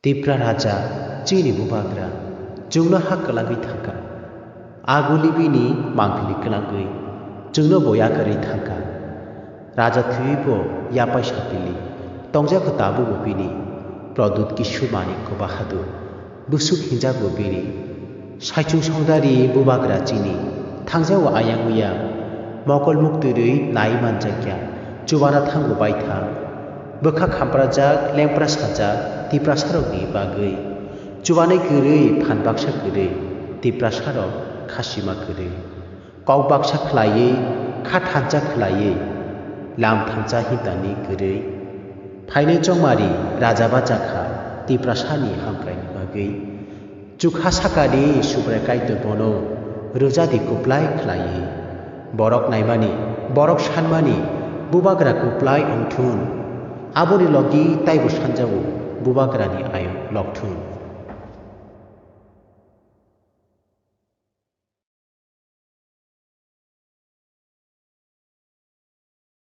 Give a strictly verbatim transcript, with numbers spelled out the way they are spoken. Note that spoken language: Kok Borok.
Tipra raja, chini bubagra, chwngno ha kwlangwi thangkha. Aguli bini mangpili kwlangwi chwngno bo yakarwi thangkha. Raja thwiwi bo yapai sapili tongjakha tabukbo bini. Produt kisu manik ko bahadur, bwswk hinjakbo bini. Saichung songdari bubagra chini, thangjago ayang uya, mokol muktwirwi nai manjakya, chubana thango baithang. Bwkha khamprajak, lengpra sajak, Tiprasarokni bagwi. Chubanai kwrwi, phan baksa kwrwi, Tiprasarok khasima kwrwi. Kok baksa khwlaiwi, kha thansa khwlaiwi, lam thansa hintani kwrwi. Phainai chongmari raja bachakha Tiprasani hamkraini bagwi. Chukha sakani Subrai Kaitor bono rwjadi kwplai khwlaiwi. Borok naimani, borok sanmani, bubagra kwplai wngthun. Aboni logi taibo sanjago bubagrani ayuk lokthun.